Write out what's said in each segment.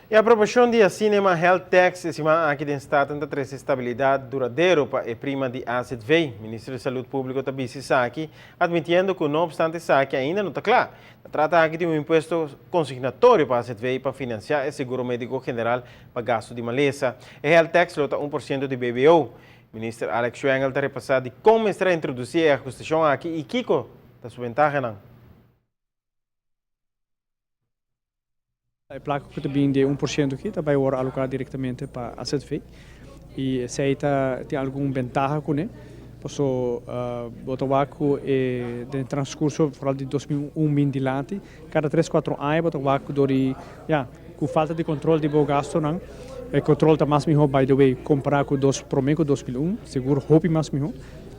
E aprobacion di asina yama Health Tax e siman aki den Staten ta trece stabilidad duradero pa e prima di AZV. Minister di Salud Publico ta bisa esaki, admitiendo cu no obstante esaki ainda no ta cla. Ta trata aki di un impuesto consignatorio pa AZV pa financia e seguro medico general pa gasto di malesa. E Health Tax lo ta 1% di BBO. Minister Alex Schwengle ta repasa di con mester a introduci e ahustacion aki y kico ta su bentahanan. E plaka ku ta bin di e 1% aki ta bai wòrdu aloká direktamente pa azv i esei ta tin algun bentaha kuné paso bo ta wak ku e den transkurso foral di 2001 bin dilanti kada tres kuatro aña bo ta wak ku dor di ya ku falta di kontrol di bo gastunan e kontrol ta mas mihó by the way kompará ku dos promé ku 2001 sigur hopi mas mihó.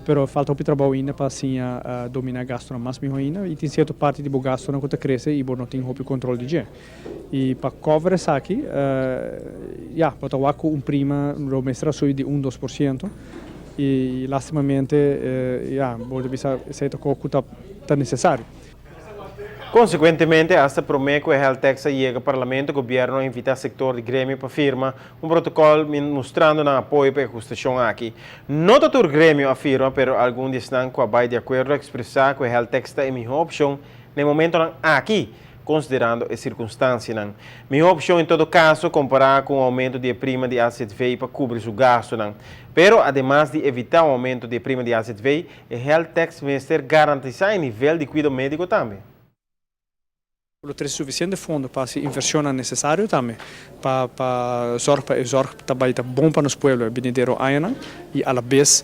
Pero falta hopi trabou ainda pa siña dominá gastunan mas mihó ainda i tin sierto parti di bo gastunan ku ta krese i bo no tin hopi kontrol di dje. I pa cover esaki, ya, bo ta wak ku un prima lo mester a subi di un 2% i lastimamente, ya, bo ta bisa esei ta kos ku ta nesesario. Konsekuentemente, asta promé ku e health tax a yega Parlamento, gobièrnu a invitá sektor di gremio pa firma un protokòl mustrando nan apoyo pa e ahustashon aki. No ta tur gremio a firma, pero algun di esnan ku a bai di akuerdo a ekspresá ku e health tax ta e mihó opshon na e momentonan aki, konsiderando e sirkunstansianan. Mihó opshon en todo kaso kompará ku un oumento di e prima di azv pa kubri su gastunan. Pero ademas di evitá un oumento di e prima di azv, E health tax mester garantisá e nivel di kuido médiko tambe. Lo trese sufisiente fondo pa hasi invershonnan nesesario tambe pa pa zòrg pa e zòrg ta bai ta bon pa nos pueblo e binidero añanan i alabes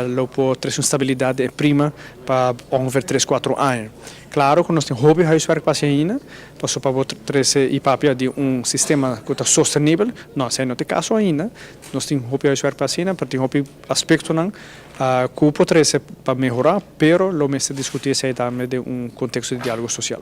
lo por trese un stabilidat den e prima pa ongeveer tres kuatro aña. Klaro ku nos tin hopi huiswerk pa hasi ainda pasobra pa bo trese i papia di un sistema ku ta sostenibel, no esei no ta e kaso ainda. Nos tin hopi huiswerk pa hasi ainda pero tin hopi aspektonan Cu por trece pa mehora, pero lo mester discuti esey tambe den un contexto di dialogo social.